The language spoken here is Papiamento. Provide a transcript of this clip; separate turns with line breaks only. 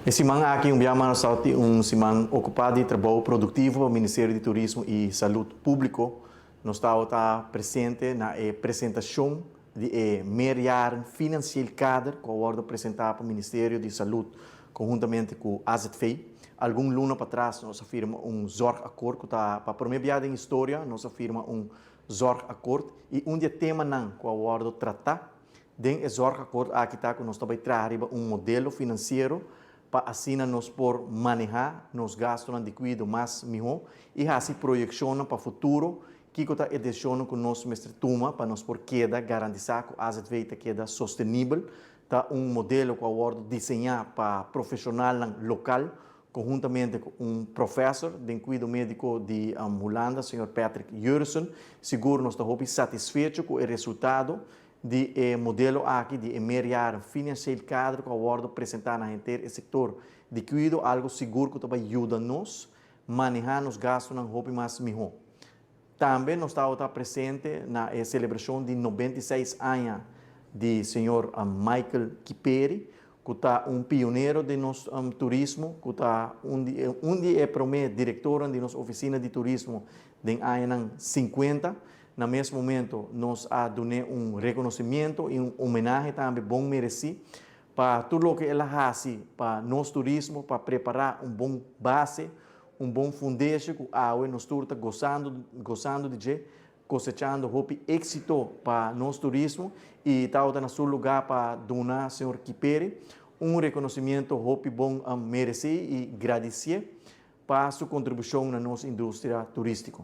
E siman aki un biaha mas nos tin un siman ocupa di trabou productivo pa Ministerio di Turismo y Salud Publico. Nos ta presente na e presentacion di e meerjaren financieel kader cu a wordo presenta pa Ministerio di Salud conhuntamente cu AZV. Algun luna patras nos a firma un zorgakkoord cu ta pa prome biaha den historia nos a firma un zorgakkoord y un di e temanan cu a wordo trata den e zorgakkoord aki ta cu nos ta bay traha riba un modelo financiero pa asina nos por maneha nos gastonan di cuido mas miho y haci proyeccionnan pa futuro kico ta e decisionnan cu nos mester tuma pa nos por keda garantisa cu AZV ta keda sostenibel. Ta un modelo cu a wordo diseña pa profesionalnan local conhuntamente cu un professor den cuido medico di Hulanda, señor Patrick Jursen. Sigur nos ta hopi satisfecho cu e resultado di e modelo aki di e meerjaren financieel kader cu a wordo presenta na henter e sector di cuido, algo sigur cu ta bay yuda nos maneha nos gastonan hopi mas miho. Tambe nos tabata presente na e celebracion di 96 aña di señor Michael Kiperi, cu ta un pionero di nos turismo, cu ta un di e prome directornan di nos oficina di turismo den añanan 50. Na mes momento nos a duna un reconocimento y un homenahe tambe bon mereci pa tur loke el a haci pa nos turismo, pa prepara un bon base, un bon fundeshi cu awe nos tur ta gozando di dje, cosechando hopi exito pa nos turismo y ta na su lugar pa duna señor Kiperi un reconocimento hopi bon mereci y gradici pa su contribucion na nos industria turistico.